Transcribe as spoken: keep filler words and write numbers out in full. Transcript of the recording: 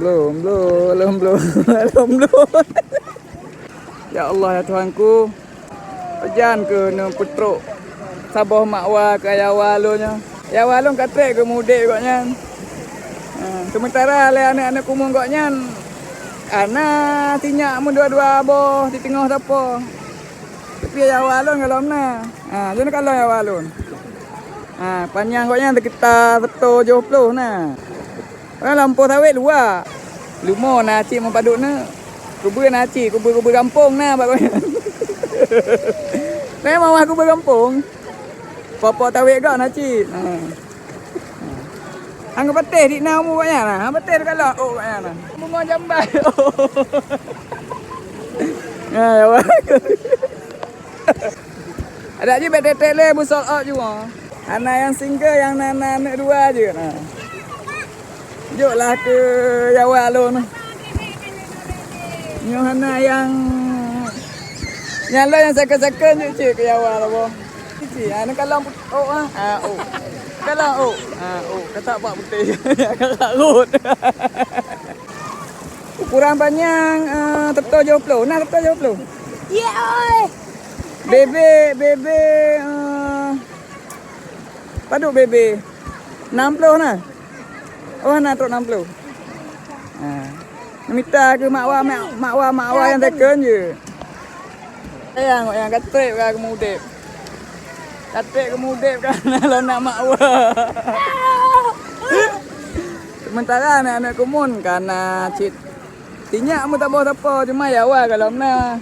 Belum, belum, belum, belum, belum, belum. Ya Allah, ya Tuhanku. Pajan keu neupeutrok saboh makwa keu Yawa lôn nyoe. Yawa lôn ka trép keu mudép gobnyan. Ha, sementara lé aneuk-aneuk kumuen gobnyan, hana sinyak meudua-dua boh di teungoh sapo. Tapi Yawa lôn golom na. Ha, jeuet kalon Yawa lôn. Ha, panyang gobnyan seukita seutojoh ploh na. Orang lampôh sawét luwa. Lumo na cit meupadub neuk. Kubeue na cit, kubeue-kubeue gampông na bak gobnyan. Memang wah kubeue gampông. Pokok sawét gak na cit. Ha. Anggap patéh dik na umu gobnyan na. Ha, patéh dekat lak. Oh, gobnyan na. Bunga jambai. Ha, ya, wah. Adak jih bèk tét-tét lé, beusold ot ju. Hana nyang single, nyang na, na aneuk dua jeuet na. Jok lah keu Yawa lôn. Nyoe hana nyang, nyang lôn nyang second-second jeuet cit keu Yawa lôn. Cit, ha, neukalon put-, oh, ha. Ah, oh. Kalon, oh. Ah, oh. Katak bak putéh. Katak rot. Ukuran panyang, eh, seutojoh ploh. Nah, seutojoh ploh. Ye, oi. Bebek, bebek, eh, padub bebek. Enam ploh na. Oh, na trok enam ploh. Ha. Mita keu makwa, mak-, makwa, makwa nyang second jeuet. Sayang, nyang ka trép ka keumudép. Ka trép keumudép ka na lôn nak makwa. Sementara aneuk-aneuk kumuen ka na cit. Sinyak meusaboh-saboh, cuma Yawa golom na.